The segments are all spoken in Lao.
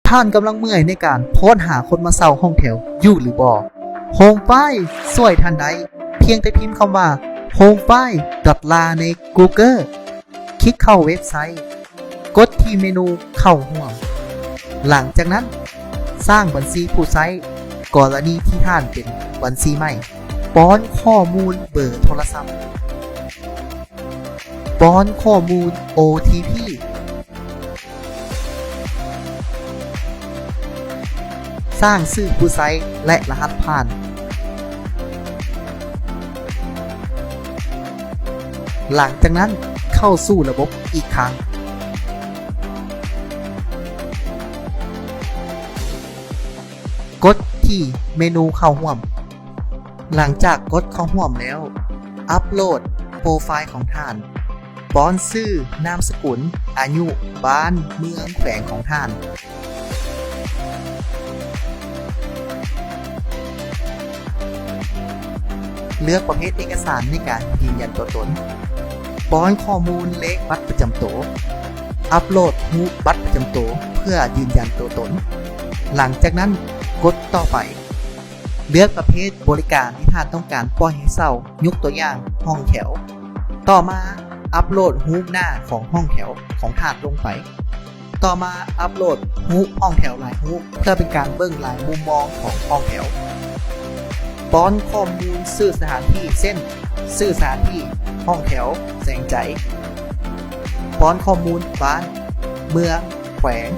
ທ່ານກຳລັງເມື່ອຍໃນການຄົ້ນຫາຄົນມາເຊົ່າຫ້ອງແຖວຢູ່ຫຼືບໍ່? ໂຮມຟາຍຊ່ວຍທ່ານໄດ້ ພຽງແຕ່ພິມຄຳວ່າ ໂຮມຟາຍ ດອດ ລາ ໃນ Google ຄລິກເຂົ້າເວັບໄຊ, ກົດທີ່ເມນູເຂົ້າຮ່ວມ. ຫຼັງຈາກນັ້ນ, ສ້າງບັນຊີຜູ້ໃຊ້ ກໍລະນີທີ່ທ່ານເປັນບັນຊີໃໝ່. ປ້ອນຂໍ້ມູນເບີໂທລະສັບ. ປ້ອນຂໍ້ມູນ ໂອ ທີ ພີ. ສ້າງຊື່ຜູ້ໃຊ້ ແລະ ລະຫັດຜ່ານ. ຫຼັງຈາກນັ້ນ, ເຂົ້າສູ່ລະບົບອີກຄັ້ງ. ກົດທີ່ເມນູເຂົ້າຮ່ວມ. ຫຼັງຈາກກົດເຂົ້າຮ່ວມແລ້ວ, ອັບໂຫຼດໂປຣໄຟລ໌ຂອງທ່ານ. ປ້ອນຊື່, ນາມສະກຸນ, ອາຍຸ, ບ້ານ, ເມືອງ, ແຂວງຂອງທ່ານ. ເລືອກປະເພດເອກະສານໃນການຢືນຢັນຕົວຕົນ. ປ້ອນຂໍ້ມູນເລກບັດປະຈຳໂຕ. ອັບໂຫຼດຮູບບັດປະຈຳໂຕເພື່ອຢືນຢັນຕົວຕົນ. ຫຼັງຈາກນັ້ນ, ກົດຕໍ່ໄປ. ເລືອກປະເພດບໍລິການທີ່ທ່ານຕ້ອງການປ່ອຍໃຫ້ເຊົ່າ, ຍົກຕົວຢ່າງ ຫ້ອງແຖວ. ຕໍ່ມາ ອັບໂຫຼດຮູບໜ້າຂອງຫ້ອງແຖວຂອງທ່ານລົງໄປ. ຕໍ່ມາ ອັບໂຫຼດຮູບຫ້ອງແຖວຫຼາຍຮູບ ເພື່ອເປັນການເບິ່ງຫຼາຍມຸມມອງຂອງຫ້ອງແຖວ. ປ້ອນຂໍ້ມູນຊື່ສະຖານທີ່ ເຊັ່ນ ຊື່ສະຖານທີ່, ຫ້ອງແຖວ, ແສງໃຈ. ປ້ອນຂໍ້ມູນບ້ານ, ເມືອງ, ແຂວງ.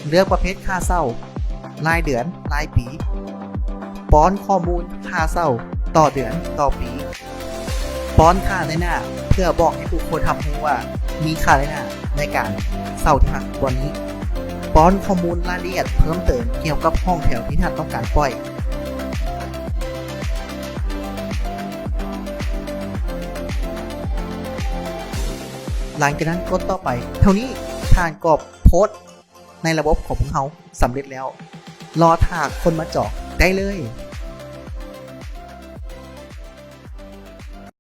ເລືອກປະເພດຄ່າເຊົ່າ, ລາຍເດືອນ, ລາຍປີ. ປ້ອນຂໍ້ມູນຄ່າເຊົ່າຕໍ່ເດືອນ, ຕໍ່ປີ. ປ້ອນຄ່າລາຍໜ້າ ເພື່ອບອກໃຫ້ຜູ້ຄົນຮັບຮູ້ວ່າມີຄ່າລາຍໜ້າໃນການເຊົ່າທີ່ພັກບ່ອນນີ້. ປ້ອນຂໍ້ມູນລາຍລະອຽດເພີ່ມເຕີມກ່ຽວກັບຫ້ອງແຖວທີ່ທ່ານຕ້ອງການປ່ອຍ. ຫຼັງຈາກນັ້ນກົດຕໍ່ໄປ. ເທົ່ານີ້ທ່ານກໍໂພສໃນລະບົບຂອງພວກເຮົາສຳເລັດແລ້ວ. ລໍຖ້າຄົນມາຈອງໄດ້ເລີຍ.